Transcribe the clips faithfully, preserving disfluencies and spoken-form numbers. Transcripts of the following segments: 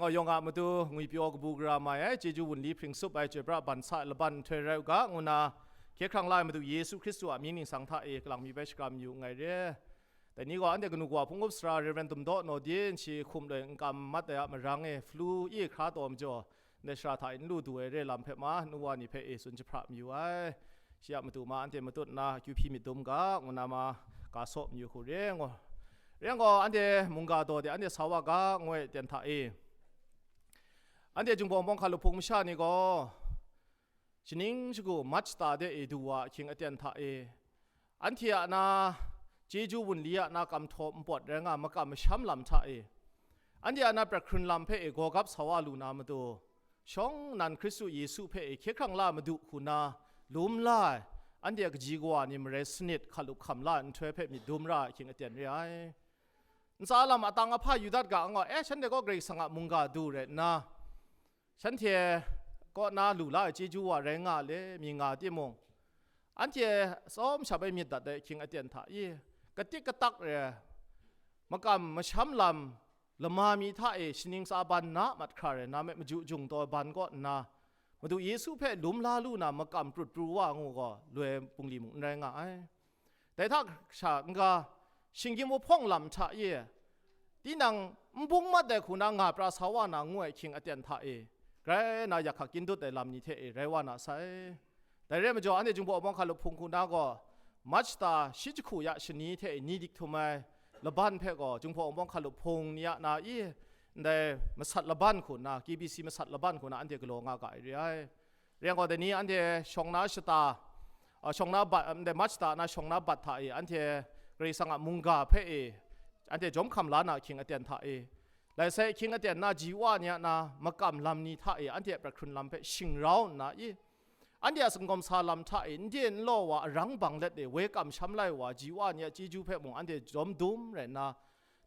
Yawng a matu ngwipyaw kabu gara mai ai, chyeju wunli hpring sup ai chyoi pra ban sa laban nhtoi rai u ga, ngu na hkye hkrang la ai Madu Yesu Hkristu a mying ningsang hta e kalang mi bai shakram yu nngai re. Dai ni gaw anhte kanu kawa hpung up sara Rev. Tumdaw Naw Dyin shi hkum loi n kam mat ai a marang e flu e hkra taw majaw, ndai shara hta e n lu du ai re lam hpe ma, nu wa ni hpe e tsun jahpra mayu ai. Shi a matu ma anhte matut nna akyu hpyi myit dum ga, ngu na ma ga saw mayu hku re ngu. Re yang gaw, anhte mungga daw de anhte sa wa ga, ngu ai aten hta e, anhte Jinghpaw Wunpawng hkalup hpung masha ni gaw, shaning shagu March shata de e du wa ahkying aten hta e, anhte a na chyeju wunli a na kam htaw npawt rai nga makam masham lam hta e, anhte a na prat hkrun lam hpe e gawgap sa wa lu na matu, shawng nnan Hkristu Yesu hpe e hkye hkrang la Madu hku na lum la ai, anhte a kaji kawa ni marai sanit hkalup hkam la ai nhtoi hpe myit dum ra ai ahkying aten re ai. Ntsa lam atang ahpa yu dat ga, nga, eh, shanhte gaw Karai Kasang a mungga du rai nna, shanhte kaw na lu la ai chyeju wa rai nga le, mi nga timung, anhte tsawm shap ai myit dat ai ahkying aten hta i, katik katak re ai, makam masham lam lama mi hta e shaning tsa ban na mat hkra rai na me, maju jung taw ban kaw nna, Madu Yesu hpe lum la lu na makam prut pru wa ngu gaw, loi bungli mung n rai nga ai. Dai hta sha n-ga, shinggyim wuhpawng lam hta e, tinang n bung mat ai hku na nga pra sa wa na ngu ai ahkying aten hta e, grai na yak hkak kyin dut ai lam ni hte e rai wa na sai. Dai re ai majaw, anhte Jinghpaw Wunpawng hkalup hpung hku na gaw, March shata shi jahku ya shani hte e ni dik htum ai laban hpe gaw, Jinghpaw Wunpawng hkalup hpung ni a na i, ndai masat laban hku nna, K B C masat laban hku na anhte galaw nga ga ai re ai. Re yang gaw, dai ni anhte shawng na shata, a, shawng na bat, ndai March shata na shawng na bat hta e, anhte Karai Kasang a mungga hpe e, anhte jawm hkam la na ahkying aten hta e, lai sai ahkying aten na ji wa ni a na makam lam ni hta e, anhte a prat hkrun lam hpe shingrau nna i, anhte a singawm sa lam hta e, n de n law wa arang bang let e, woi kamsham lai wa ji wa ni a chyeju hpe mung anhte jawm dum rai nna,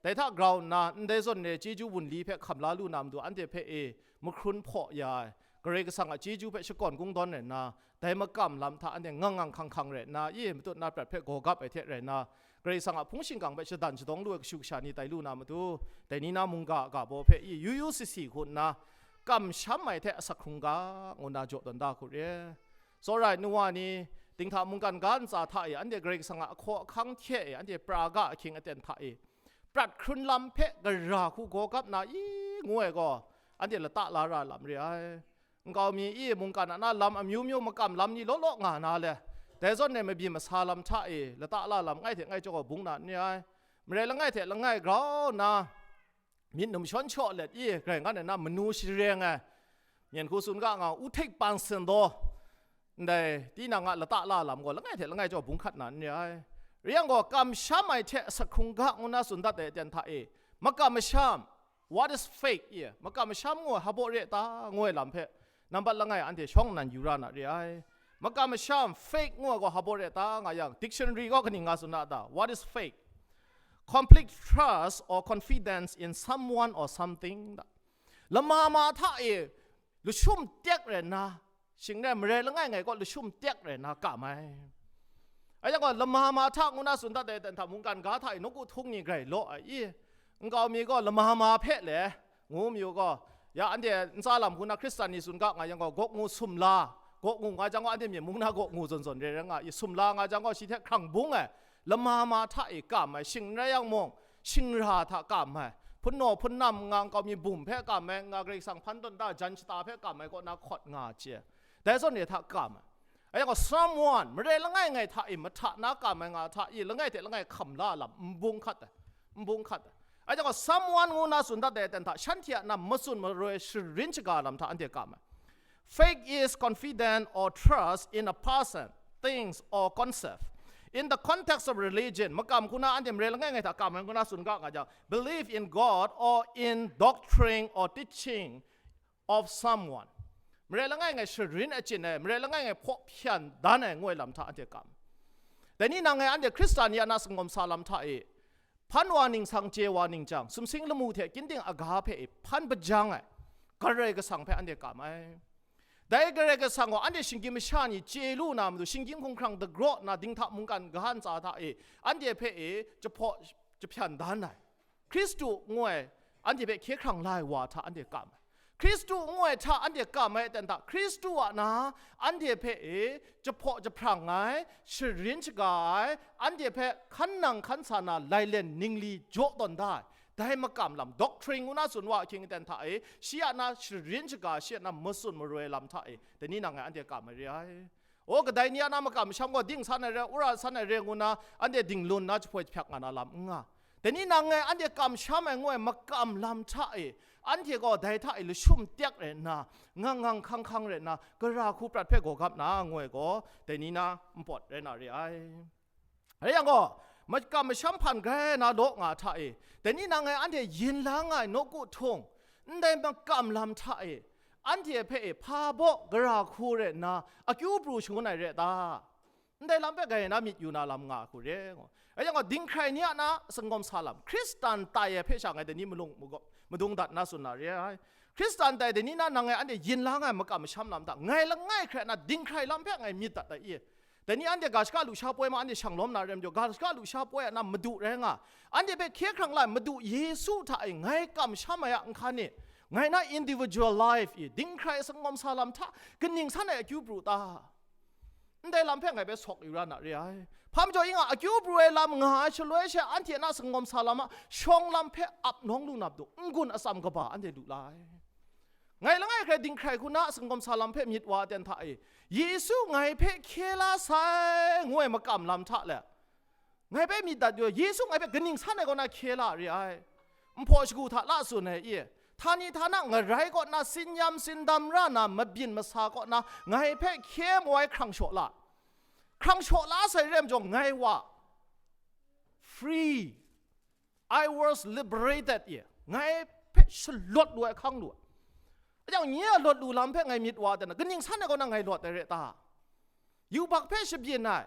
dai hta grau nna, ndai zawn re chyeju wunli hpe hkam la lu na matu anhte hpe e mahkrun hpaw ya ai, Karai Kasang a chyeju hpe shakawn kungdawn rai nna, dai makam lam hta anhte ngang ngang hkang hkang rai nna, i matut na prat hpe gawgap ai hte rai nna, Karai Kasang a hpung shingkang hpe shadan shadawng lu ai kashu kasha ni tai lu na matu, dai ni na mungga a ga baw hpe i yu yu si si hku nna, kamsham ai hte asak hkrung ga, ngu nna jaw tawn da hku re. Tsawra ai nu wa ni, dinghta mungkan ga ntsa hta e anhte Karai Kasang a ahkaw ahkang hte e anhte pra ga ahkying aten hta e, prat hkrun lam hpe gara hku gawgap na i ngu ai gaw, anhte lata la ra lam re ai. Nkau mi i mungkan a na lam amyu myu makam lam ni law law nga na le, dai zawn e mabyi masa lam hta e lata la lam ngai hte ngai jaw bung na n re ai. Marai langai hte langai grau nna, myit num shawn shaw let i, grai ngan ai na manu shareng ai, myen hku tsun ga nga, u htik pan sin daw, ndai tinang a lata la lam gaw langai hte langai jaw bung hkat na n re ai. Rai yang gaw, kamsham ai hte asak hkrung ga ngu na tsun dat ai aten hta e, makam masham, what is fake i, makam masham ngu ai hpa baw re ta, ngu ai lam hpe, nambat langai anhte shawng nnan yu ra na re ai. Makam masham, fake ngu ai gaw hpa baw re ta nga yang, dictionary gaw kaning nga tsun na ta? What is fake? Complete trust or confidence in someone or something. Lama ma hta e lashum tek rai nna, shing rai marai langai ngai kaw lashum tek rai nna kam ai. Ayak gaw, lama ma hta ngu na tsun dat ai dan hta mungkan ga hta e nawku htung ni grai law ai i, nkau mi gaw lama ma hpe le, ngu mayu gaw, ya anhte ntsa lam hku na Hkristan ni tsun ga nga yang gaw, gawk ngu sumla, gawk ngu nga jang gaw, anhte myen mung na gawk ngu zawn zawn re rai nga i, sumla nga jang gaw, shi hte hkrang bung ai, lama ma hta e kam ai, shing n rai yang mung, shingra hta kam ai, hpunnaw hpunnam nga nkau mi bum hpe kam ai, nga Karai Kasang hpan tawn da jan shata hpe kam ai kaw na hkawt nga ai hte, dai zawn re hta kam ai. Ayak gaw, someone, marai langai ngai hta e mahta na kam ai nga hta e, langai hte langai hkam la lam n bung hkat ai, n bung hkat ai. Ayak gaw, someone ngu na tsun dat ai aten hta, shanhte a na matsun maroi sharin shaga lam hta anhte kam ai. Faith is confident or trust in a person, things, or concept. In the context of religion, makam hku na anhte marai langai ngai hta kam ai ngu na tsun ga nga jang, believe in God or in doctrine or teaching of someone. Marai langai ngai sharin achyin ai, marai langai ngai hpaw hpyan dan ai ngu ai lam hta anhte kam. Dai ni nang ngai anhte Hkristan ni a na singawm sa lam hta e, hpan wa ningsang chye wa ning jang, sumsing lamu hte kyinding aga hpe e hpan bajang ai, Karai Kasang hpe anhte kam ai. Dai Karai Kasang gaw anhte shinggyim masha ni chye lu na matu, shinggyim hkumhkrang dagraw nna dinghta mungkan ga ntsa hta e anhte hpe e jahpaw jahpyan dan ai. Hkristu ngu ai, anhte hpe hkye hkrang la ai wa hta anhte kam ai. Hkristu ngu ai hta anhte kam ai aten hta, Hkristu a na anhte hpe e jahpaw jahprang ai, sharin shaga ai, anhte hpe hkan nang hkan sa na lailen ningli jaw tawn da ai, dai makam lam, doctrine ngu na tsun wa ahkying aten hta e, shi a na sharin shaga, shi a na matsun maroi lam hta e, dai ni nang ngai anhte kam ai re ai. O, kadai ni a na makam masham gaw ding san ai re, wora san ai re ngu na, anhte dinglun na jahpoi jahpyak nga na lam n nga. Dai ni nang ngai anhte kamsham ai ngu ai makam lam hta e, anhte gaw dai hta e lashum tek rai nna, ngang ngang hkang hkang rai nna, gara hku prat hpe gawgap na ngu ai gaw, dai ni na npawt rai na re ai. Rai yang gaw, makam masham hpan grai na law nga hta e, dai ni nang ngai anhte yin la nga ai nawku htung, ndai makam lam hta e, anhte hpe e hpa baw gara hku rai nna, akyu pru shangun ai re ta? Ndai lam hpe grai na myit yu na lam nga hku re, ngu. Rai yang gaw, dinghkrai ni a na singawm sa lam, Hkristan tai ai hpe sha ngai dai ni malung maga-, madung dat na tsun na re ai. Hkristan tai dai ni na nang ngai anhte yin la nga ai makam masham lam hta, ngai langai hkrai na dinghkrai lam hpe ngai myit dat ai i? Dai ni anhte ga shaka lusha poi ma anhte shang lawm na re majaw, ga shaka lusha poi a na Madu rai nga, anhte hpe hkye hkrang la ai Madu Yesu hta e ngai kamsham ai a nhkan e, ngai na individual life i, dinghkrai singawm sa lam hta, kaning san ai akyu pru ta? Ndai lam hpe ngai hpe sawk yu ra na re ai. Hpa majaw, ing a, akyu pru ai lam nga ai shaloi she, anhte na singawm sa lam a shawng lam hpe ap nawng lu na pdu, n-gun atsam kaba anhte lu la ai. Ngai langai hkrai dinghkrai hku na singawm sa lam hpe myit wa aten hta e, Yesu ngai hpe hkye la sai, ngu ai makam lam hta le, ngai hpe myit dat yu, Yesu ngai hpe kaning san ai kaw na hkye la re ai? Nhpaw shagu hta la tsun ai i? Htani htana ngarai kaw na sinyam sindam ra na, mabyin masa kaw na ngai hpe hkye mu ai hkrang shaw la. Hkrang shaw la sai re majaw, ngai wa free, I was liberated i? Ngai hpe shalawt lu ai hkang lu ai. Ajang nye a lawt lu lam hpe ngai myit wa dan na, kaning san ai kaw na ngai lawt ai re ta? Yubak hpe shabyin ai,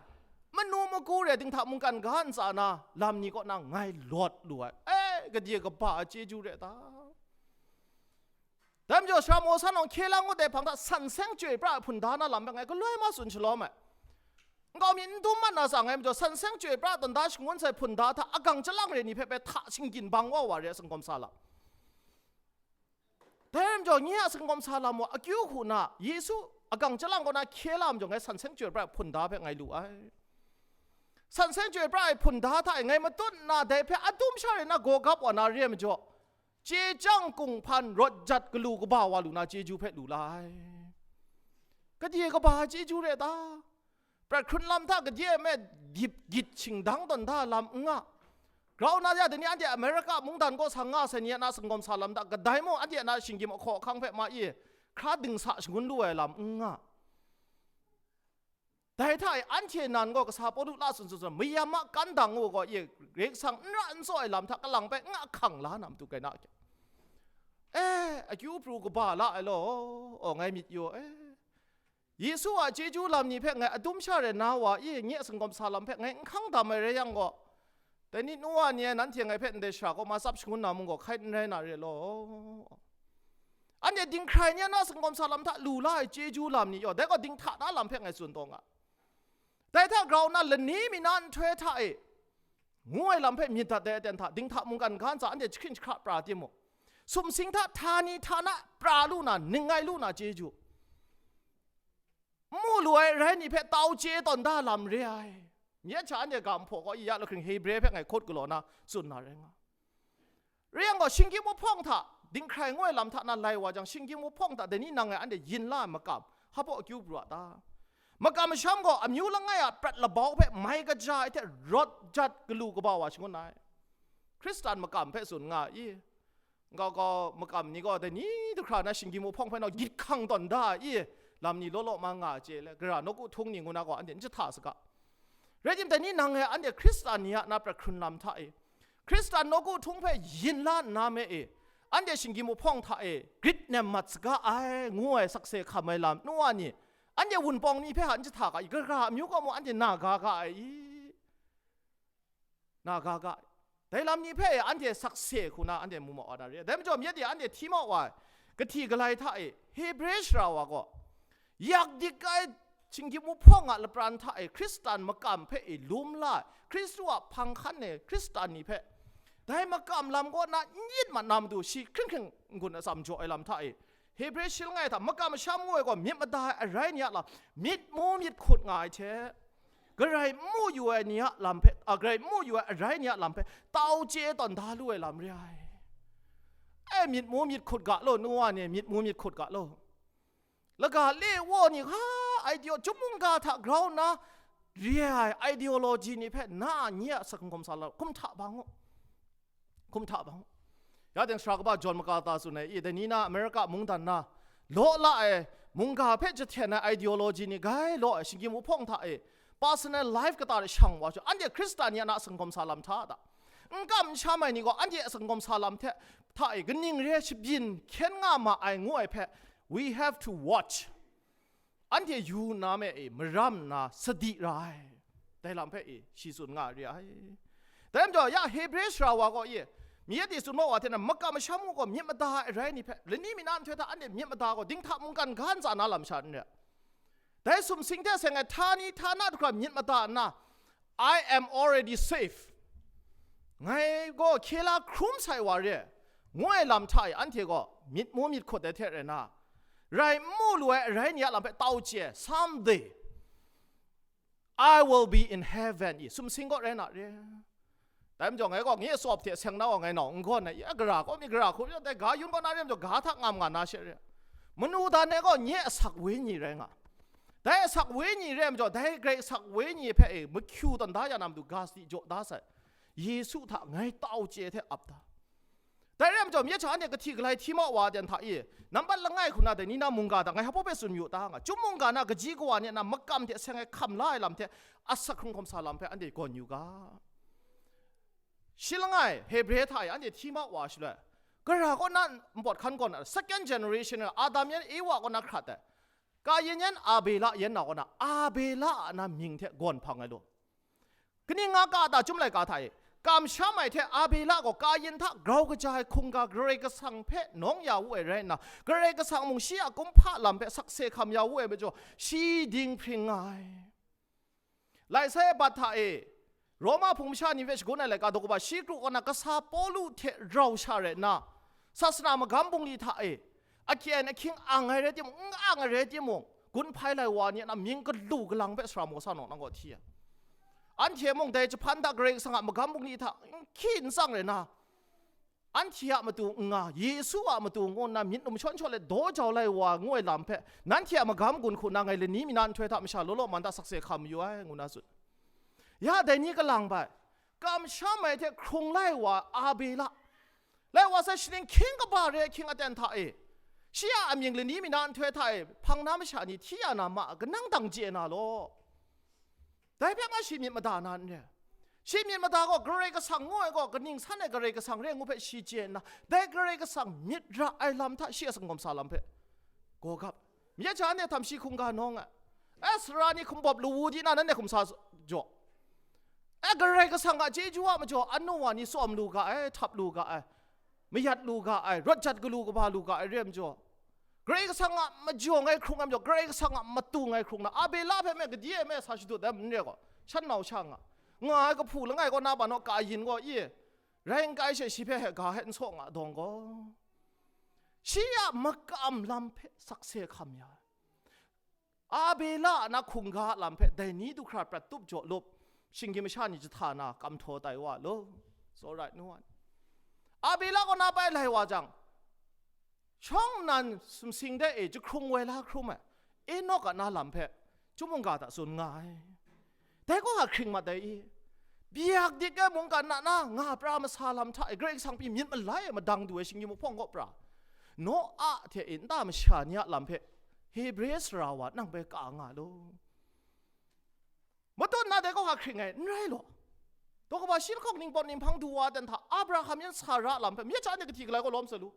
manu magu re, dinghta mungkan ga ntsa na lam ni kaw na ngai lawt lu ai, e, kadye kaba a chyeju re ta? Dai majaw, sara maw sa nawng hkye la ngut ai hpang hta san seng chyoi pra ai hpunda na lam hpe ngai galoi ma tsun shalawm ai. Nkau mi n dum mat na sa ngai majaw, san seng chyoi pra tawn da shangun sai hpunda hta agang chyalang re ni hpe bai hta shinggyin bang wa wa re ai singkawm sa lam. Dai rai majaw, nye a singkawm sa lam wa akyu hku na, Yesu agang chyalang kaw na hkye la majaw, ngai san seng chyoi pra ai hpunda hpe ngai lu ai. San seng chyoi pra ai hpunda hta e ngai matut nna, dai hpe adum sha re na gaw gap wa na re ai majaw, chye chyang kunghpan rawt jat galu kaba wa lu na chyeju hpe lu la ai. Kadye kaba chyeju re ta? Prat hkrun lam hta kadye e me dip gyit shingdang tawn da lam n nga. Grau na ya, dai ni anhte Amerika mungdan kaw sa nga sai ni a na singkawm sa lam hta kadai mung anhte a na shinggyim ahkaw ahkang hpe ma i hkra dingsa shangun lu ai lam n nga. Dai hta e anhte nan gaw kasa Pawlu la tsun tsun tsun, mayam a kan dang u gaw i, Karai Kasang n ra n tsaw ai lam hta kalang bai n nga hkang la na matu gai na kya? E, akyu pru kaba la ai law, aw, ngai myit yaw, e. Yesu a chyeju lam ni hpe ngai adum sha rai na wa i, nye a singkawm sa lam hpe ngai n hkang dam ai rai yang gaw, dai ni nu wa ni e nanhte ngai hpe ndai shara kaw ma tsap shangun na mung gaw hkai n rai na re law. Anhte dinghkrai ni a na singkawm sa lam hta lu la ai chyeju lam ni yaw, dai gaw dinghta na lam hpe ngai tsun taw nga. Dai hta grau nna lani mi na nhtoi hta e, ngu ai lam hpe myit dat dai aten hta, dinghta mungkan ga ntsa anhte jahkring jahkra pra timung, sumsing hta htani htana pra lu na, ning ngai lu na chyeju, n mu lu ai rai ni hpe tau chye tawn da lam re ai. Myit sha anhte ga nhpaw gaw i ya lahkring Hebre hpe ngai hkut galaw na tsun na rai nga. Rai yang gaw, shinggyim wuhpawng hta, dinghkrai ngu ai lam hta na lai wa jang, shinggyim wuhpawng hta dai ni nang ngai anhte yin la ai makam, hpa baw akyu pru a ta? Makam masham gaw amyu langai a prat labau hpe mai kaja ai hte rawt jat galu kaba wa shangun ai. Hkristan makam hpe tsun nga i? Nkau kau makam ni gaw dai ni du hkra na shinggyim wuhpawng hpe nau gyit hkang tawn da i? Lam ni law law ma nga a chye le, gara nawku htung ni ngu na gaw anhte n jahta saga. Rai tim, dai ni nang e anhte Hkristan ni a na prat hkrun lam hta e, Hkristan nawku htung hpe yin la nna me e, anhte shinggyim wuhpawng hta e grit nem mat saga ai, ngu ai sakse hkam ai lam, nu wa ni, anhte wunpawng ni hpe ha n jahta ga i? Gara amyu gaw mung anhte na ga ga ai i? Na ga ga ai. Dai lam ni hpe e anhte sakse hku na anhte mu ma wa na re. Dai majaw, myit e anhte hti ma wa ai, kahti galai hta e, Hebre sara wa gaw, yak dik ai shinggyim wuhpawng a lapran hta e Hkristan makam hpe e lum la ai, Hkristu a hpang hkan e Hkristan ni hpe Dai makam lam kaw na n yit mat na matu, shi hkring hkring n-gun atsam jaw ai lam hta e, Hebre shi langai hta makam masham ngu ai gaw myit mada ai arai ni a lam, myit mu myit hkut nga ai hte, Karai n mu yu ai ni a lam hpe, a, Karai n mu yu ai arai ni a lam hpe, tau chye tawn da lu ai lam re ai. E, myit mu myit hkut ga law, nu wa ni, myit mu myit hkut ga law. Laga le wa ni hka, ideo-, chyum mungga hta grau nna re ai ideology ni hpe na nye a asak hkum sa lam, hkum hta bang u. Hkum hta bang u. Ya teng sara kaba John MacArthur tsun ai, i, dai ni na America mungdan na law la ai mungga hpe jahten ai ideology ni gai law ai shinggyim wuhpawng hta e, personal life kata re shang wa chyawm, anhte Hkristan ni a na asak hkum sa lam hta da. N kam n sham ai ni gaw anhte asak hkum sa lam hte, hta e, kaning re ai shabyin hkyen nga ma ai ngu ai hpe, we have to watch. Anhte yu nna me e, maram nna sadi ra ai. Dai lam hpe e, shi tsun nga re ai. Dai majaw, ya Hebre sara wa gaw e, mi yet e tsun ma wa hte na, makam masham ngu gaw myit mada ai rai ni hpe, lani mi na nhtoi hta anhte myit mada gaw, dinghta mungkan ga ntsa na lam sha n re. Dai sumsing hte seng ai htani htana du hkra myit mada nna, "I am already safe. Ngai gaw hkye la hkrum sai wa re," ngu ai lam hta e anhte gaw myit mu myit hkut ai hte rai nna, rai n mu lu ai arai ni a lam hpe tau chye, "Someday I will be in heaven," i sumsing gaw rai na re. Dai majaw ngai gaw nye tsawp hte seng na gaw ngai nau n gawn ai, ya gara gaw mi gara hku, dai ga yun gaw na re majaw ga hta ngam nga na she re. Manu dan e gaw nye asak wenyi rai nga. Dai asak wenyi re majaw, dai Karai asak wenyi hpe e mahkyu tawn da ya na matu ga sadi jaw da sai. Yesu hta ngai tau chye hte ap da. Dai re majaw, mye hta anhte kahti galai hti ma wa dan hta e, nambat langai hku na dai ni na mungga hta ngai hpa hpe tsun yu ta nga, chyum mungga na kaji kawa ni a na makam hte seng ai hkam la ai lam hte asak hkrung hkawm sa lam hpe anhte gawn yu ga. Shi langai Hebre hta e anhte hti ma wa shaloi, gara kaw na npawt hkan gawn ai, second generation, Adam yan Ewa kaw na hkrat ai, Kayin yan Abela yan na kaw na, Abela a na mying hte gawn hpang ai law. Kaning nga ka ta, Chyum laika hta e kamsham ai hte Abela gaw Kayin hta grau kaja ai hkungga Karai Kasang hpe nawng ya wu ai rai nna, Karai Kasang mung shi a kumhpa lam hpe sakse hkam ya wu ai majaw, shi dinghpring nga ai. Lai sai ai bat hta e, Roma hpung masha ni hpe shagun ai laika daw kaba shi kru kaw na kasa Pawlu hte rau sha rai nna, sasana magam bungli hta e, akyen ahkying ang ai rai timung, n ang ai rai timung, gun hpai lai wa ni a mying galu galang hpe sara maw sa naw, nang gaw hti ai. Anhte mung dai jahpan hta Karai Kasang a magam bungli hta n hkyi n tsang rai nna, anhte a matu n nga, Yesu a matu ngu nna myit numshawn shaw let daw jau lai wa ngu ai lam hpe, nanhte a magam gun hku na ngai lani mi na nhtoi hta masha law law man hta sakse hkam mayu ai, ngu na tsun. Ya dai ni kalang bai, kamsham ai hte hkrung lai wa Abela, lai wa sai shaning hkying kaba re ahkying aten hta e, shi a amying lani mi na nhtoi hta e hpang na masha ni hti ya na ma, kanang dang chye na law. Dai hpe nga shi myit mada na n re. Shi myit mada gaw Karai Kasang ngu ai gaw kaning san ai Karai Kasang re ngu hpe shi chye nna, dai Karai Kasang myit ra ai lam hta shi a sanggawm sa lam hpe gaw gap. Mye ja ne htam shi hkungga nawng ai. E, sara ni hkumbawp lawu di na nanhte hkum sa jaw. E, Karai Kasang a chyeju a majaw anu wa ni tsawm lu ga ai, htap lu ga ai, mayat lu ga ai, rawt jat galu kaba lu ga ai re ai majaw, Karai Kasang a majaw ngai hkrung ai majaw, Karai Kasang a matu ngai hkrung na, Abela hpe me gade e me sa shadut ai n re gaw, shan nau sha nga, nga ai kahpu langai kaw na ban naw Kayin gaw, i, rai n kai she shi hpe he ga he n saw nga dawng gaw, shi a makam lam hpe sakse hkam ya ai. Abela a na hkungga a lam hpe dai ni du hkra prat tup jaw lup, shinggyim masha ni jahta na kamhtaw tai wa law. Tsawra ai nu wa, Abela kaw na bai lai wa jang, shawng nnan sumsing de e jahkrung woi la hkrum ai Enok a na lam hpe Chyum mungga hta tsun nga ai. Dai gaw hkring mat ai i? Byak dik ai mungkan na na nga pra masa lam hta e Karai Kasang pyi myit malai e madang du ai shinggyim mahpawng kaw pra, Noa hte e nta masha ni a lam hpe Hebre sara wa nang bai ka nga law. Matut na dai gaw hkring ai, n rai law. Daw kaba shi lahkawng ningpawt ninghpang du wa dan hta, Abraham yan Sara a lam hpe mye ja ni kahti galai gaw lawm sa lu.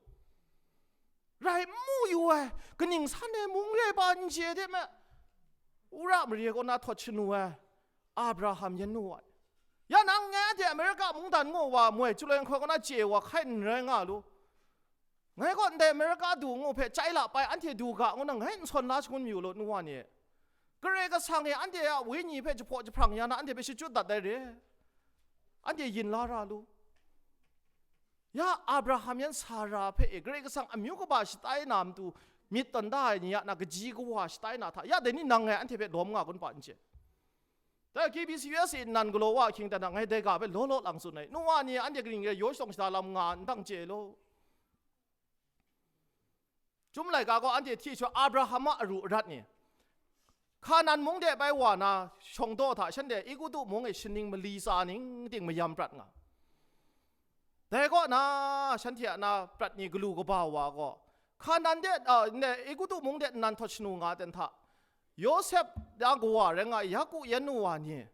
Rai n mu yu ai, kaning san ai mung re ai pa n chye de me, wora mare kaw na htawt shanu ai Abraham yan nu ai. Ya nang ngai anhte Amerika mungdan ngu wa moi, chyu lai nhtoi kaw na chye wa hkai n rai nga lu. Ngai gaw ndai Amerika du ngu hpe chyai la pai, anhte du ga ngu na ngai n sawn la shangun mayu law, nu wa ni. Karai Kasang e anhte a wenyi hpe jahpaw jahprang ya na, anhte hpe shachyut dat ai re. Anhte yin la ra lu. Ya Abraham yan Sara hpe e Karai Kasang amyu kaba shatai na matu myit tawn da ai ni a na kaji kawa shatai na hta, ya dai ni nang ngai anhte hpe lawm nga kun pa n chye. Dai K B C U S A nan galaw wa ahkying dan a ngai dai ga hpe law law lang tsun ai. Nu wa ni anhte kaning rai yaw shadawng shada lam nga n dang chye law. Chyum laika gaw anhte hti sha Abraham a aru arat ni, Hkanan mung de bai wa na shawng daw hta shanhte Egutu mung e shaning mali tsa ning ting mayam prat nga. Dai kaw na, shanhte a na prat ni galu kaba wa gaw, Hkanan de, a, ne, Egutu mung de nnan htawt shanu nga ten hta, Yawsep da kawa rai nga ai Yaku yan nu wa ni,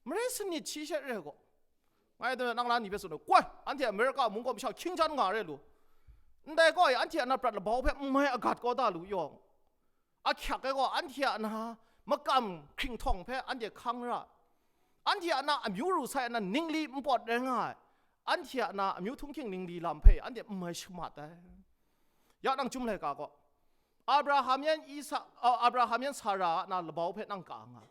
marai sanit shi she re gaw, ngai nang la ni hpe tsun ai, koi, anhte Amerika mung kaw masha hkying jan nga re lu. Ndai kaw e anhte a na prat labau hpe n mai agat kau da lu yawng, ahkyak ai gaw anhte a na makam hkringhtawng hpe anhte hkang ra, anhte a na amyu ru sai a na ningli npawt rai nga ai, anhte a na amyu htunghking ningli lam hpe anhte n mai shamat ai. Ya nang Chyum laika gaw, Abraham yan Isak, a, Abraham yan Sara a na labau hpe nang ka nga.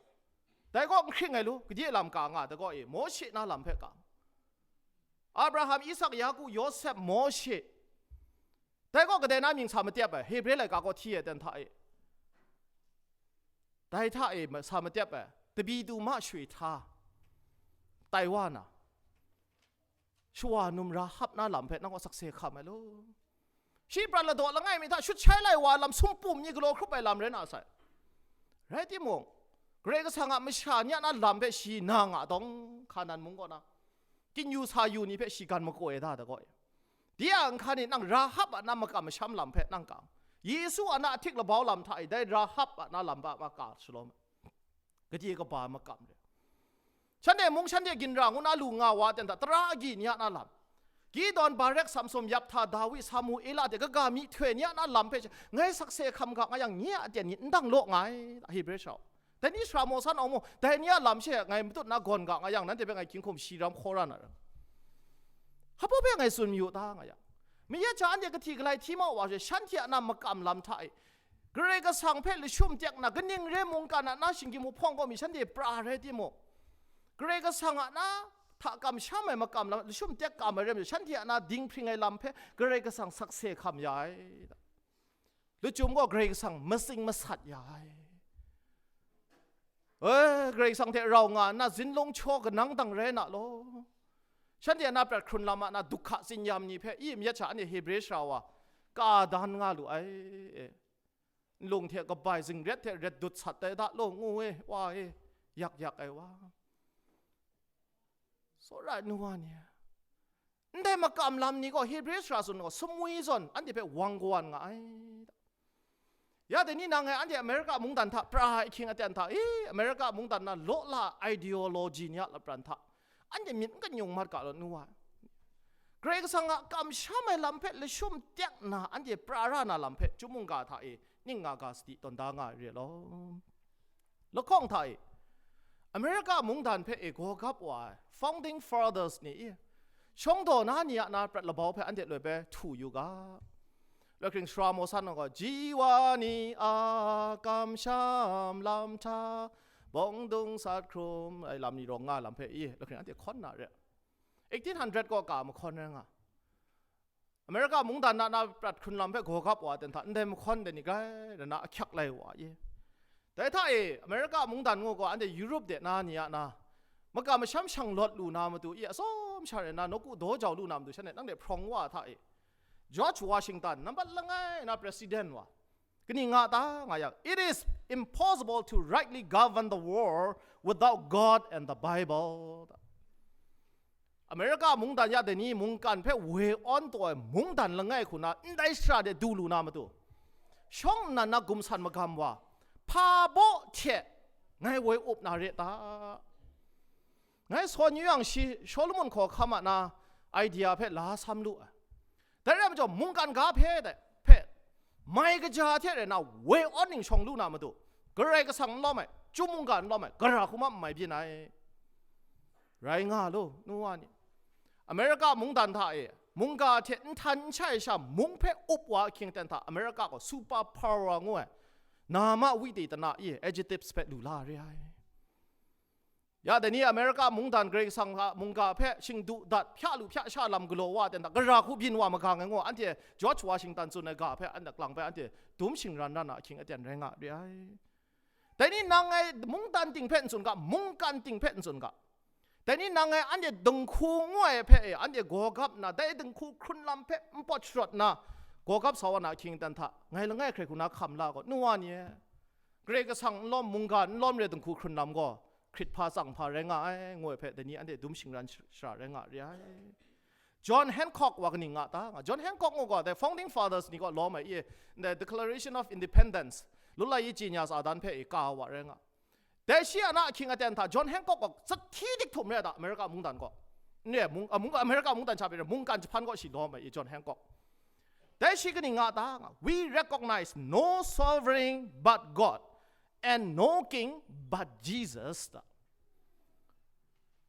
Dai gaw n hkring ai lu, gade lam ka nga, dai gaw e, Mawshe na lam hpe ka nga. Abraham, Isak, Yaku, Yawsep, Mawshe. Dai gaw kadai na mying sa matep ai, Hebre laika gaw hti ai ten hta e. Dai hta e ma-, sa matep ai, tabi tu ma shwe hta, tai wa na, shawa num Rahab na lam hpe nang gaw sakse hkam ai law. Shi prat ladaw langai mi hta shut shai lai wa ai lam, sumpum ni galaw hkrup ai lam rai na sai. Rai timung, Karai Kasang a masha ni a na lam hpe shi na nga dawng, Hkanan mung kaw na, kyin yu sa yu ni hpe shi gan makoi ai da, da gaw e. Di a nhkan e nang Rahab a na makam masham lam hpe nang kang, Yesu a na ahtik labau lam hta e dai Rahab a na lam hpa ma ka shalawm ai. Gade kaba makam re. Shanhte mung shanhte ginra ngu na lu nga wa ten hta, tara agyi ni a na lam, Gidon, Barek, Samson, Yaphta, Dawi, Samuela hte kaga myihtoi ni a na lam hpe ngai sakse hkam ga nga yang, nye a aten ni n dang law nga ai, Hebre sha. Dai ni sara maw san awng mu, dai ni a lam she ngai matut na gawn ga nga yang, nanhte hpe ngai hkying hkum shi ram hkaw ra na ra. Hpa hpe ngai tsun mayu ta nga yang, mayat sha anhte kahti galai hti ma wa she, shanhte a na makam lam hta e, Karai Kasang hpe lashum tek na, kaning re mungkan a na shinggyim hpawng gaw mi shanhte pra rai timung, Karai Kasang a na hta kamsham ai makam lam lashum tek kam ai rai majaw, shanhte a na dinghpring ai lam hpe Karai Kasang sakse hkam ya ai. Lachyum gaw Karai Kasang matsing masat ya ai. E, Karai Kasang hte rau nga nna, zinlung hkyaw kanang dang rai na law. Shanhte a na prat hkrun lam a na, dukha tsinyam ni hpe, i mayat sha anhte Hebre sara wa ka dan nga lu ai. E, nlung hte kabai zingret hte ret dut sat ai da law, ngu e, wa e, yak yak ai wa. Tsawra ai nu wa ni, ndai makam lam ni gaw Hebre sara tsun gaw, sumwi zawn anhte hpe wang kawan nga ai. Ya dai ni nang e anhte Amerika mungdan hta pra ai ahkying aten hta, i, Amerika mungdan na law la ideology ni a lapran hta, anhte myit n kanyung mat ga law, nu wa. Karai Kasang a kamsham ai lam hpe lashum tek na anhte pra ra na lam hpe, Chyum mungga hta e ning nga ga sadi tawn da nga ai re law. Lahkawng hta e, Amerika mungdan hpe e gaw gap wa ai Founding Fathers ni e, shawng daw na ni a na prat labau hpe anhte loi bai htu yu ga. Lahkring sara maw san gaw, ji wa ni a kamsham lam hta, bawng dung sat hkrum ai lam ni rawng nga lam hpe i, lahkring anhte hkawn na re. Eighteen hundred kaw ka mahkawn rai nga. Amerika mungdan na na prat hkrun lam hpe gaw gap wa ai ten hta, ndai mahkawn dai ni grai rai na ahkyak lai wa i. Dai hta e, Amerika mungdan ngu gaw, anhte Europe de na ni a na, makam masham shang lawt lu na matu i, atsawm sha rai na, nawku daw jau lu na matu, shanhte nanhte hprawng wa hta e, George Washington, nambat langai na president wa, kaning nga ta nga yang, "It is impossible to rightly govern the world without God and the Bible." Amerika mungdan ya dai ni mungkan hpe woi awn taw ai mungdan langai hku na ndai shara de du lu na matu, shawng nnan na gumsan magam wa, hpa baw hte ngai woi up na re ta? Ngai sawn yu yang shi Solomon hkawhkam a na idea hpe la sam lu ai. Dai rai majaw, mungkan ga hpe dai hpe mai kaja hte rai na woi awn ning shawng lu na matu, Karai Kasang n lawm ai, Chyum mungga n lawm ai, gara hku ma n mai byin ai. Rai nga lu, nu wa ni. Amerika mungdan hta e, mungga hte n htan n shai sha mung hpe up wa ahkying ten hta, Amerika gaw super power ngu ai, nama witi tana i adjectives hpe lu la re ai. Ya, dai ni America mungdan Karai Kasang a mungga hpe shingdu dat, hpya lu hpya sha lam galaw wa ten hta, gara hku byin wa magang ai ngu, anhte George Washington tsun ai ga hpe anhte lang hpe anhte dum shingran ran na ahkying aten rai nga re ai. Dai ni nang ngai mungdan ting hpe n tsun ga, mungkan ting hpe n tsun ga. Dai ni nang ngai anhte dinghku ngu ai hpe e, anhte gawgap nna, dai dinghku hkrun lam hpe npawt sharawt nna, gawgap sa wa na ahkying aten hta, ngai langai hkrai hku na hkam la gaw, nu wa ni e, Karai Kasang n lawm, mungga n lawm re dinghku hkrun lam gaw, hkrit hpa tsang hpa rai nga ai, ngu ai hpe, dai ni anhte dum shingran sh-, shara rai nga re ai. John Hancock wa kaning nga ta? Nga, John Hancock ngu gaw, the founding fathers ni gaw lawm ai, i, the Declaration of Independence, lulai yi jinya sa dan hpe i ka wa rai nga. Dai shi a na ahkying aten hta, John Hancock gaw sahti dik htum re ai da, America mungdan gaw. N re, mung, a, mung, America mungdan sha hpe re, mungkan jahpan gaw shi lawm ai, i, John Hancock. Dai shi kaning nga ta? Nga, "We recognize no sovereign but God, and no king but Jesus," ta.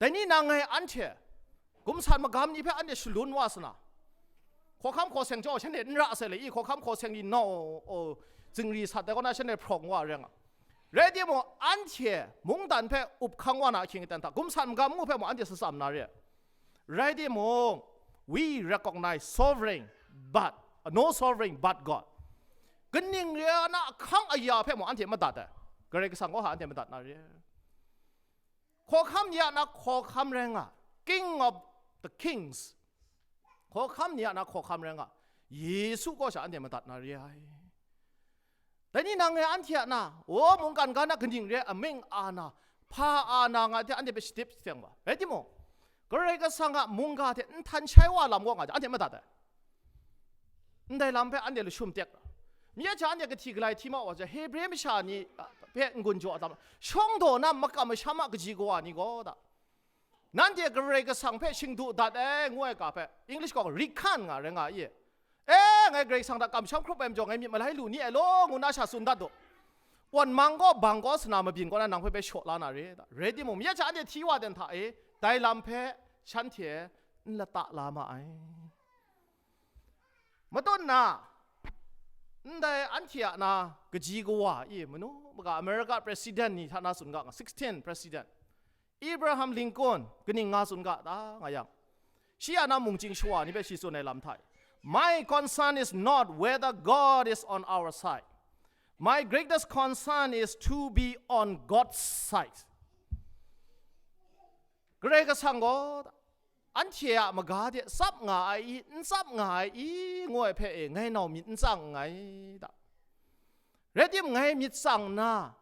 Dai ni nang ngai anhte, gumsan magam ni hpe anhte shalun wa sa na, hkawhkam hkaw seng jaw, shanhte n ra sai le i, hkawhkam hkaw seng ni nau, o, zingri sat ai kaw na shanhte hprawng wa rai nga. Rai timung, anhte mungdan hpe up hkang wa na ahkying aten hta, gumsan magam ngu hpe mung anhte satsam na re. Rai timung, "We recognize sovereign, but, no sovereign but God." Kaning re ai na ahkang aya hpe mung anhte madat ai. Karai Kasang gaw ha anhte madat na re. Hkawhkam ni a na hkawhkam rai nga, King of the kings. Hkawhkam ni a na hkawhkam rai nga, Yesu gaw sha anhte madat na re ai. Dai ni nang e anhte a na, o, mungkan ga na kaning re ai amying a na, hpa a na nga hte anhte hpe shadip seng wa. Rai timung, Karai Kasang a mungga hte nhtan shai wa lam gaw nga hte anhte madat ai. Ndai lam hpe anhte lashum tek ra. Mi a hta anhte kahti galai hti ma wa hta, Hebre masha ni, a, hpe n-gun jaw tam, shawng daw na makam masham a kaji kawa ni gaw da, nanhte Karai Kasang hpe shingdu dat ai ngu ai ga hpe, English gaw reckon nga rai nga i. E, ngai Karai Kasang hta kamsham hkrup ai majaw, ngai myit malai lu ni ai law, ngu na sha tsun dat daw. Wan mang gaw, bang gaw, sana mabyin kaw na nang hpe bai shaw la na re, da. Rai timung, mi a hta anhte hti wa ten hta e, dai lam hpe shanhte n lata la ma ai. Matut na, ndai anhte a na kaji kawa i, manu maga America President ni hta na tsun ga nga, sixteen President. Abraham Lincoln, kaning nga tsun ga ta nga yang, shi a na mungchying shawa ni hpe shi tsun ai lam hta e, "My concern is not whether God is on our side. My greatest concern is to be on God's side." Karai Kasang gaw, anhte a maga de tsap nga ai i, n tsap nga ai i, ngu ai hpe e, ngai nau myit n tsang nngai da. Rai tim, ngai myit tsang nna,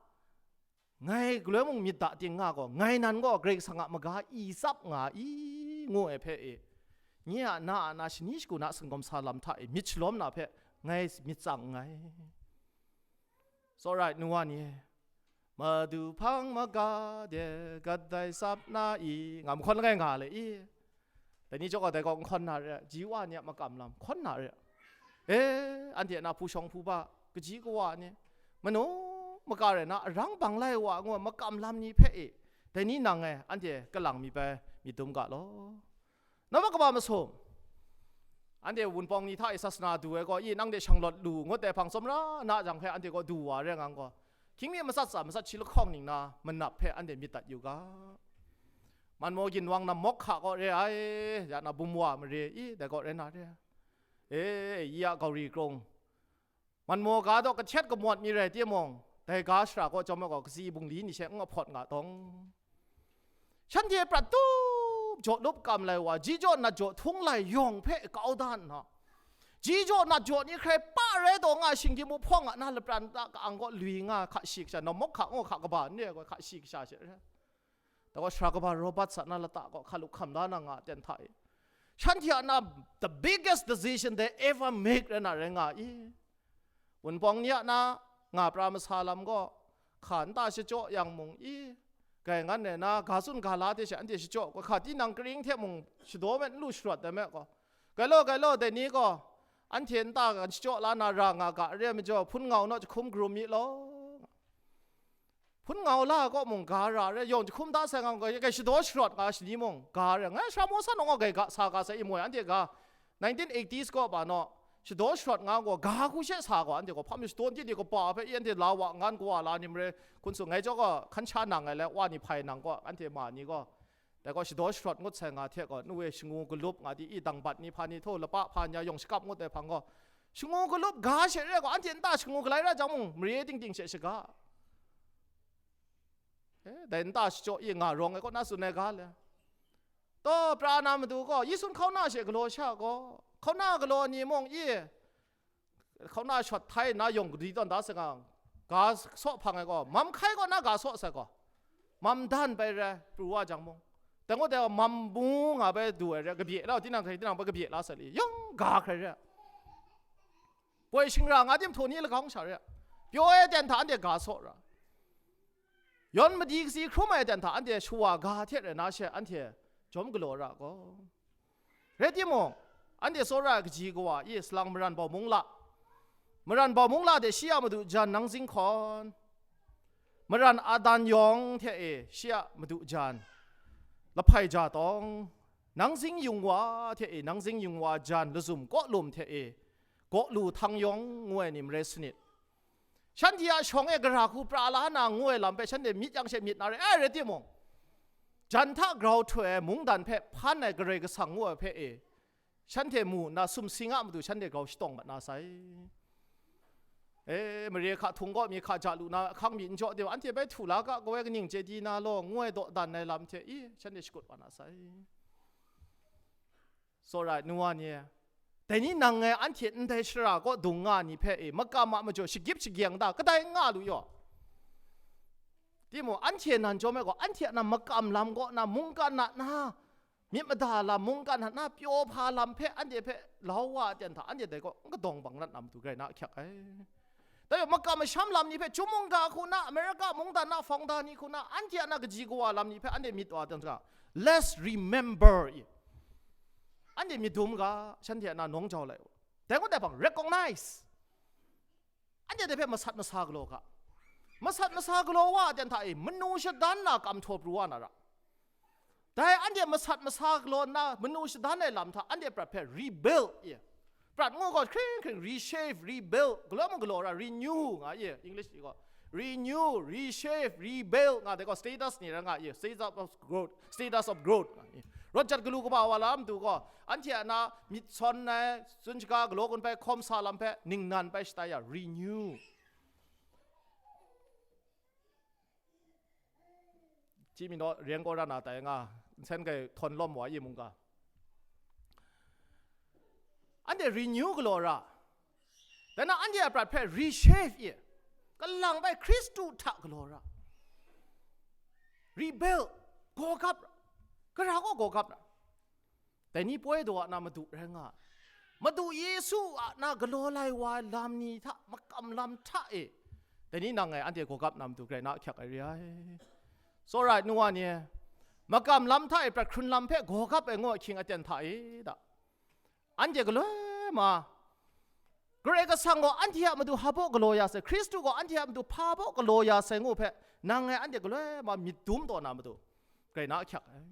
ngai galoi mung myit da ting nga gaw, ngai nan gaw Karai Kasang a maga i tsap nga i, ngu ai hpe e, nye a na a na shani shagu na singawm sa lam hta e myit shalawm na hpe ngai myit tsang nngai. It's alright, nu wa ni. Madu hpang maga de gat dai tsap na i, nga mahkawn langai nga le i. Dai ni chyawm gaw dai gaw n hkawn na re, ji wa ni a makam lam hkawn na re. E, anhte na hpu shawng hpu ba, kaji kawa ni, manu maka rai na arang bang lai wa ngu makam lam ni hpe e, dai ni nang e anhte kalang mi bai myit dum ga law. Nawma kaba masum, anhte wunpawng ni hta e sasana du ai gaw, i, nang de shanglawt lu ngut ai hpang tsawmra na jang hpe anhte gaw du wa re ngang gaw, hkying mi matsat tsa matsat shi lahkawng ning na manap hpe anhte myit dat yu ga. Manmaw ginwang na mawk hka gaw re ai, ya na bum wa mare i, dai gaw rai na re. E, i a gauri krung, manmaw ga daw kahtet kamawt mi rai timung, dai ga shara kaw chyawm ai gaw, katsi bungli ni she n ahpawt nga tawng. Shanhte prat tup jaw lup kam lai wa, ji jaw nat jaw htung lai yawng hpe kau da nna, ji jaw nat jaw ni hkrai pa rai taw nga, shinggyim uhpawng a na lapran ta ka-ang gaw lui nga, hka shi kasha, nawmawk hka ngu hka kaba n re ai gaw, hka shi kasha she re. Dai gaw, sara kaba Robert sa na lata gaw hkalup hkam la na nga ten hta e, shanhte a na the biggest decision they ever make rai na rai nga i. Wunpawng ni a na nga pra masa lam gaw, hka nta shachyaw yang mung i, gai ngan ai na, ga tsun ga la hte she anhte shachyaw gaw, hka tinang karing hte mung shadaw met n lu sharawt ai me gaw, gai law, gai law, dai ni gaw anhte nta gan shachyaw la na ra nga ga re ai majaw, hpun ngau naw jahkum karum mi law. Hpun ngau la ai kaw mung ga ra re, yawng jahkum da sai nga gaw, gai shadaw sharawt nga shani mung ga re, ngai sara maw san nawng gaw gai ga sa ga sai, i moi anhte ga, nineteen eighties kaw ba naw, shadaw sharawt nga gaw, ga hku she sa gaw, anhte gaw hpa mi shadaw, nti ni kaba hpe, anhte la wa ngan kawa la ni mare, hkun su ngai jaw gaw, hkan sha nang ai le, wa ni hpai nang gaw, anhte ma ni gaw, dai gaw shadaw sharawt ngut sai nga hte gaw, nu e shangu galup nga di, i dangbat ni hpa ni htaw lapa hpa nya yawng shakap ngut ai hpang gaw, shangu galup ga she re gaw, anhte nta shangu galai ra jang mung, mare ting ting she shaga. Eh, dai nta shachyaw i nga rawng ai kaw na tsun ai ga le. Taw, pra na matu gaw, Yesu hkauna she galaw sha gaw, hkauna galaw ni mung i, hkauna shawt htai nna yawng gadi tawn da sagang, ga saw hpang ai gaw, mam hkai kaw na ga saw sai gaw, mam dan bai rai, pru wa jang mung. Dai gaw dai gaw, mam mu nga bai du ai re, kabye lau, tinang hkrai tinang bai kabye la sai li, yawng ga hkrai re. Poi shingra nga tim htaw ni lagaung sha re, pyaw ai ten hta anhte ga saw ra, yawn madi kasi hkrum ai ten hta anhte shawa ga hte rai na she anhte jawm galaw ra gaw. Rai timung, anhte tsawra ai kaji kawa i salang maran bau mung la, maran bau mung la de shi a madu jan nang zinghkawn, maran adan yawng hte e shi a madu jan lahpai ja tawng, nang zing yung wa hte e nang zing yung wa jan lazum kawlum hte e gaw lu htang yawng ngu ai ni marai sanit. Shanhte a shawng e gara hku pra la na ngu ai lam hpe shanhte myit yang she myit na re ai, rai timung, jan hta grau htoi ai mungdan hpe hpan ai Karai Kasang ngu ai hpe e, shanhte mu nna sumsing a matu shanhte grau shatawng mat na sai. E, mare hka htung gaw mi hka ja lu na ahkang mi n jaw de, anhte bai htu la ga, kaw ai kaning chye di na law, ngu ai dawdan ai lam hte i, shanhte shakut wa na sai. Tsawra ai nu wa ni e, dai ni nang ngai anhte ndai shara kaw dung nga ni hpe e, makam a majaw shagip shagyeng da, kadai n nga lu yaw. Timung, anhte nan jawm ai gaw, anhte a na makam lam kaw na, mungkan a na, myit mada lam, mungkan a na, pyaw hpa lam hpe, anhte hpe lau wa a ten hta, anhte dai gaw n kadawng bang rat na matu rai na ahkyak ai. Dai gaw makam masham lam ni hpe, Chyum mungga hku na, Amerika mungdan na, founder ni hku na, anhte a na kaji kawa lam ni hpe anhte myit wa dan ga, let's remember i. Anhte myit dum ga, shanhte a na nawng jau lai u. Dai ngut dai hpang, recognize. Anhte dai hpe masat masa galaw ga. Masat masa galaw wa a ten hta e, manu shadan na kam htaw pru wa na ra. Dai anhte masat masa galaw nna manu shadan ai lam hta anhte prat hpe rebuild ye. Prat ngu gaw hkring hkring, reshape, rebuild, galaw mung galaw ra, renew nga ye, English ni gaw. Renew, reshape, rebuild nga dai gaw status ni rai nga ye, status of growth, status of growth nga ye. Rawt jat galu kaba wa lam du gaw, anhte a na myit sawn ai, tsun shaga galaw gun bai hkawm sa lam hpe ningnan bai shata ya, renew. Chyi mi naw, Riang kaw ra na tai nga, nsen kai htawn lawm wa yi mung ga. Anhte renew galaw ra. Dai na anhte a prat hpe reshape ye. Kalang bai Hkristu hta galaw ra. Rebuild, gaw gap ra. Gara gaw gaw gap ra. Dai ni poi daw a na madu rai nga ai. Madu Yesu a na galaw lai wa ai lam ni hta, makam lam hta e, dai ni nang ngai anhte gaw gap na madu rai na ahkyak ai re ai. Tsawra ai nu wa ni e, makam lam hta e prat hkrun lam hpe gaw gap ai ngu ahkying aten hta e da. Anhte galoi ma, Karai Kasang gaw anhte a matu hpa baw galaw ya sai, Hkristu gaw anhte a matu hpa baw galaw ya sai ngu hpe, nang ngai anhte galoi ma myit dum taw na matu, rai na ahkyak ai.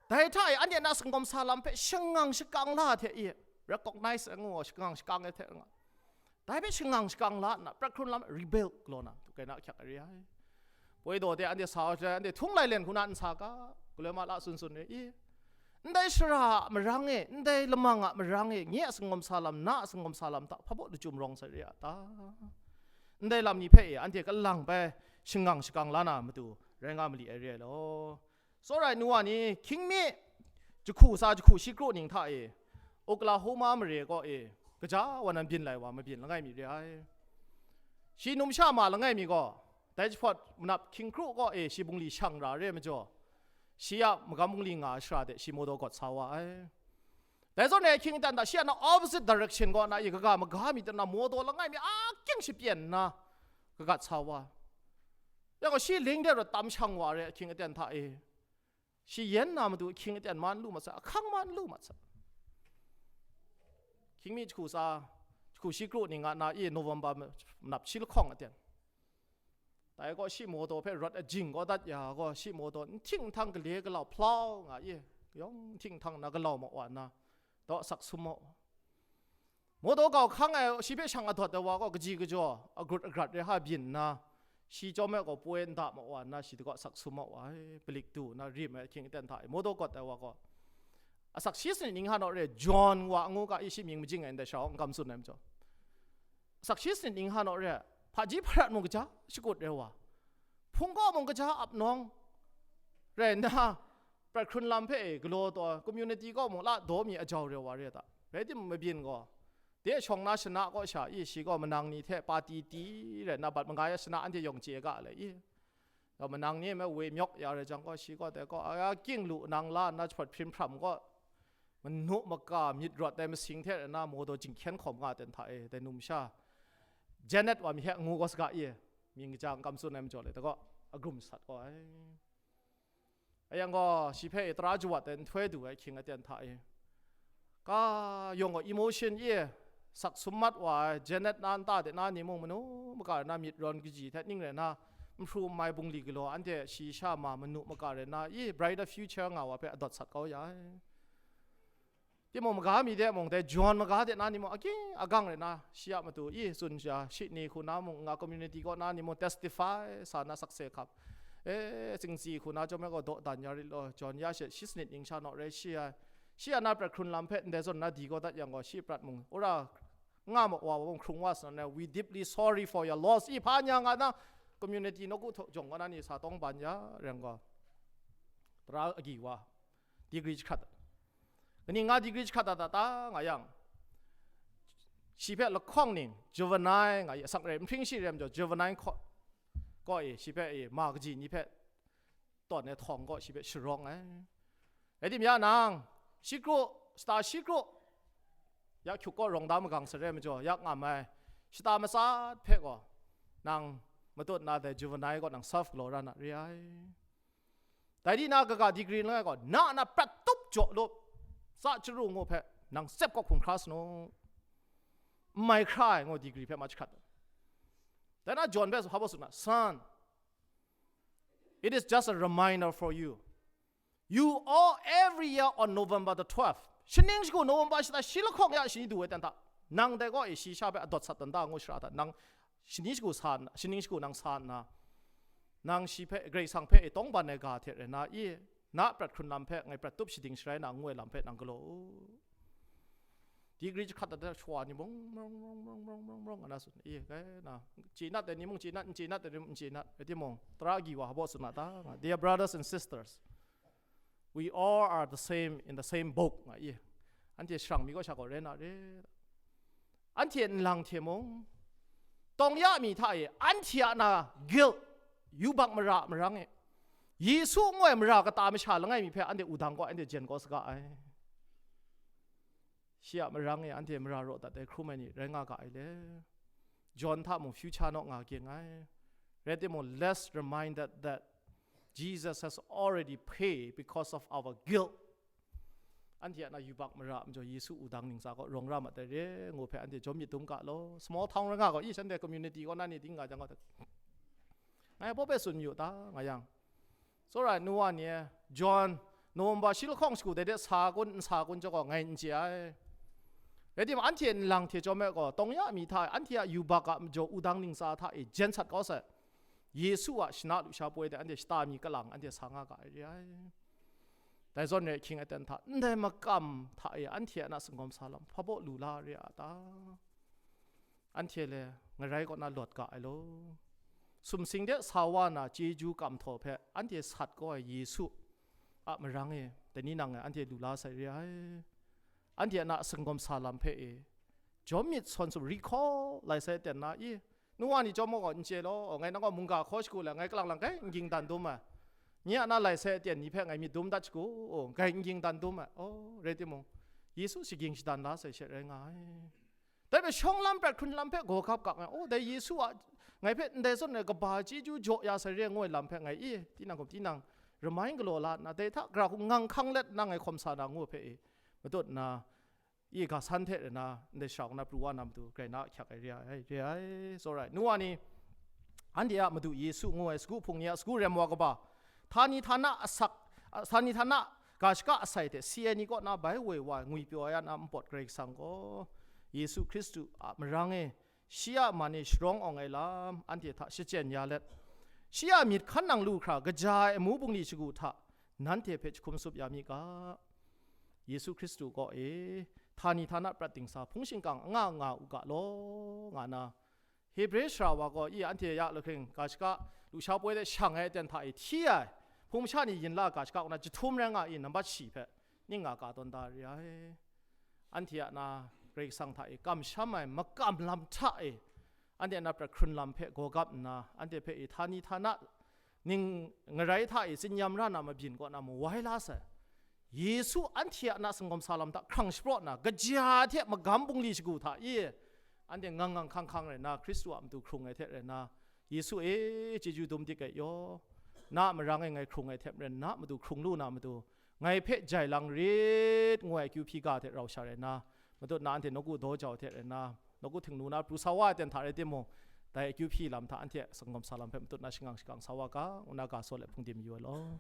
Dai hta e anhte na sangawm sa lam hpe shangang shakang la hte i, recognize ai ngu, shangang shakang ai hte nga. Dai hpe shangang shakang la nna, prat hkrun lam rebuild galaw na, tu kai na ahkyak ai re ai. Poi daw de anhte sa ai, anhte htung lai len hku na n sa ga, galoi ma la sun sun re i. Ndai shara a marang e, ndai lamang a marang e, nye a sangawm sa lam, na a sangawm sa lam hta hpa baw lachyum rawng sai re a ta? Ndai lam ni hpe e, anhte kalang bai shangang shakang la na matu, rai nga mali ai re ai law. Tsawra ai nu wa ni, hkying mi jahku tsa jahku shi kru ning hta e, Oklahoma mare kaw e, kaja wa nan byin lai wa mabyin langai mi re ai. Shi numsha ma langai mi gaw, dai jahpawt manap hkying kru kaw e shi bungli shang ra re ai majaw, shi a magam bungli nga ai shara de shi mawdaw gawt sa wa ai. Dai zawn e ahkying aten hta shi a na opposite direction kaw na i kaga maga mi ten na mawdaw langai mi akying shapyen nna kagat sa wa ai. Ya gaw shi ling de rawt tam shang wa re ahkying aten hta e, shi yen na matu ahkying aten ma n lu mat sai, ahkang ma n lu mat sai. Hkying mi jahku tsa, jahku shi kru ning a na i November manap shi lahkawng aten. Dai gaw shi mawdaw hpe rawt ajing kaw dat ya gaw, shi mawdaw nhting htang gale galau hplau nga i, yawng nhting htang na galau ma wa nna, daw asak sum ma wa. Mawdaw gau hkang ai shi hpe shang adawt ai wa gaw kaji kajaw, agut agrat re ha byin nna, shi chyawm e gaw poi nda ma wa nna, shi de gaw asak sum ma wa ai, palik du nna rim ai ahkying aten hta e, mawdaw gawt ai wa gaw, asak shi sanit ning ha naw re, John wa ngu ga i, shi mying majing ai ndai sha n kam tsun ai majaw, asak shi sanit ning ha naw re, hpaji hparat mung kaja shakut re wa, hpung kaw mung kaja ap nawng rai nna, prat hkrun lam hpe e galaw taw, community kaw mung la daw mi ajau re wa re ta. Rai timung, mabyin gaw, de shawng na shana kaw sha i, shi gaw manang ni hte pa ti ti rai nna, bat mangai a shana anhte yawng chye ga le i. Gaw manang ni me woi myawk ya rai jang gaw, shi gaw dai gaw, a, king lu nang la nna jahpawt hprim hpram gaw, manu maka myit rawt ai masing hte rai nna, mawdaw jinghkyen hkawm nga ten hta e, dai numsha Janet wa mi hpe ngu gaw saga i, mying kaja n kam tsun ai majaw le, dai gaw agrum sat gaw ai. Ayang gaw, shi hpe tara jawat ai nhtoi du ai ahkying aten hta e, ka yawng gaw emotion e sak sum mat wa ai, Janet na nta de na ni mung manu maka rai na myit rawn kaji hte ning rai na, nhpru nmai bungli galaw anhte shi sha ma manu maka rai na i, brighter future nga wa hpe adawt sat kau ya ai. Timung, maga mi de mung, dai John maga de na ni mung, aking agang rai na, shi a matu i tsun sha, shi ni hku na mung, nga community kaw na ni mung testify sa na sakse hkap. E, tsingtsi hku na chyawm ai gaw dawdan ya rit law, John ya she shi sanit ning sha naw rai shi ai. Shi a na prat hkrun lam hpe ndai zawn na di kau dat yang gaw, shi prat mung, ura nga ma wa wa mung hkrung wa sa na, "We deeply sorry for your loss." I hpa nya nga na, community nawku htaw jawng kaw na ni sa tawng ban ya rai yang gaw, tara agyi wa, degree jahkrat. Kaning nga degree jahkrat dat ta ta nga yang, shi hpe lahkawng ning, juvenile nga i, asak rai, nhpring shi rai majaw, juvenile court kaw e, shi hpe e, ma kaji ni hpe tawn ai htawng kaw shi hpe sharawng ai. Rai tim ya nang, shi kru, shata shi kru, ya hkyuk kaw rawng da magang sarai majaw, ya ngam ai shata matsat hpe gaw, nang matut na dai juvenile kaw nang self galaw ra na re ai. Dai di na kaga degree langai gaw, na a na prat tup jaw lup, tsa chyaru ngu hpe, nang tsep kaw hkum hkra sanu, n mai hkra ai ngu degree hpe ma jahkrat. Dai na John hpe hpa baw tsun na, "Son, it is just a reminder for you. You all, every year on November the twelfth, shaning shagu November shata shi lahkawng ya shani du ai ten hta, nang dai kaw e shi sha hpe adawt sat dan da ngu shara hta, nang shani shagu sa nna, shaning shagu nang sa nna, nang shi hpe, Karai Kasang hpe e tawng ban ai ga hte rai na i, na prat hkrun lam hpe ngai prat tup shading sharai na ngu ai lam hpe nang galaw u." Degree jahkrat dat ai shawa ni mung, mung, mung, mung, mung, mung, mung, ana tsun, i, kai na, chye nat ai ni mung chye nat, n chye nat ai ni mung n chye nat, rai timung, tara agyi wa hpa baw tsun na ta, nga, "Dear brothers and sisters, we all are the same in the same boat," nga i. Anhte sharang mi kaw sha gaw rai na re. Anhte nlang hte mung, tawng ya mi hta e, anhte a na guilt, yubak mara marang e, Yesu ngu ai mara kata masha langai mi hpe anhte wudang gaw anhte jen kau saga ai. Shi a marang e anhte mara raw dat ai hkrum ai ni rai nga ga ai le. John hta mung future naw nga ging ai. Rai timung, let's reminded that Jesus has already paid because of our guilt. Anhte a na yubak mara majaw Yesu wudang ntsa kaw rawng ra mat ai re, ngu hpe anhte jawm myit dum ga law. Small town rai nga gaw, i, shanhte community kaw na ni ting nga jang gaw, ngai baw hpe tsun mayu ta, nga yang, tsawra ai nu wa ni e, John, November shi lahkawng shagu dai de sa kun, n sa kun chyawm gaw, ngai n chye ai. Rai timung, anhte nlang hte chyawm e gaw, tawng ya mi hta e, anhte a yubak a majaw wudang ntsa hta e jen sat kau sai. Yesu a shana lusha poi de anhte shata mi kalang anhte sa nga ga ai re ai. Dai zawn re, ahkying aten hta, ndai makam hta e anhte a na singawm sa lam hpa baw lu la re a ta? Anhte le ngarai kaw na lawt ga ai law. Sumsing de sa wa na chyeju kam htaw hpe anhte sat kau ai Yesu a marang e, dai ni nang e anhte lu la sai re ai. Anhte a na singawm sa lam hpe e, jawm myit sawn sum, recall lai sai ten na i, nu wa ni chyawm gaw n chye law, ngai nang gaw mungga hkaw shagu le, ngai kalang lang kai n ging dan dum ai. Nye a na lai sai aten ni hpe ngai myit dum dat shagu, o, ngai n ging dan dum ai. O, rai timung, Yesu shaging shadan la sai she rai nga ai. Dai hpe shawng lam prat hkrun lam hpe gaw gap kak ngai, o, dai Yesu a ngai hpe ndai zawn ai kaba chyeju jaw ya sai re ngu ai lam hpe ngai i, tinang hkum tinang, ramai galaw la nna, dai hta gara hku ngang hkang let nna ngai hkawm sa na ngu hpe i, matut nna, i ga san hte rai na, ndai sha kaw na pru wa na matu, grai na ahkyak ai re ai, re ai, tsawra ai. Nu wa ni, anhte a Madu Yesu ngu ai sagu hpung ni a sagu rem wa kaba, htani htana asak, htani htana ga shaka asai hte si ai ni kaw na bai woi wa ai, ngwipyaw ai a na npawt Karai Kasang gaw, Yesu Hkristu a marang e, shi a man e sharawng awng ai lam anhte hta shachyen ya let, shi a myit hkan nang lu hkra kaja ai amu bungli shagu hta nanhte hpe jahkum tsup ya mi ga. Yesu Hkristu kaw e, htani htana prat dingsa hpung shingkang anga nga u ga law, nga na, Hebre sara wa gaw i anhte ya lahkring ga shaka, lusha poi de shang ai aten hta e hti ai, hpung masha ni yin la ga shaka, kaw na jahtum rai nga i, nambat shi hpe ning nga ka tawn da re ai. Anhte a na Karai Kasang hta e kamsham ai makam lam hta e, anhte a na prat hkrun lam hpe gawgap nna, anhte hpe i htani htana ning ngarai hta e tsinyam ra na mabyin kaw na mawai la sai. Yesu anhte a na sanggawm sa lam hta hkrang shapraw na, kaja hte magam bungli shagu hta i, anhte ngang ngang hkang hkang rai na, Hkristu a matu hkrung ai hte rai na, Yesu e, chyeju dum dik ai yaw, na a marang e ngai hkrung ai hte maren, na a matu hkrung lu na matu, ngai hpe jai lang rit, ngu ai akyu hpyi ga hte rau sha rai na, matut na anhte nawku daw jau hte rai na, nawku htingnu na pru sa wa ai ten hta rai timung, dai akyu hpyi lam hta anhte sanggawm sa lam hpe matut na shangang shakang sa wa ga, ngu na ga saw let hpung dim yu ai law.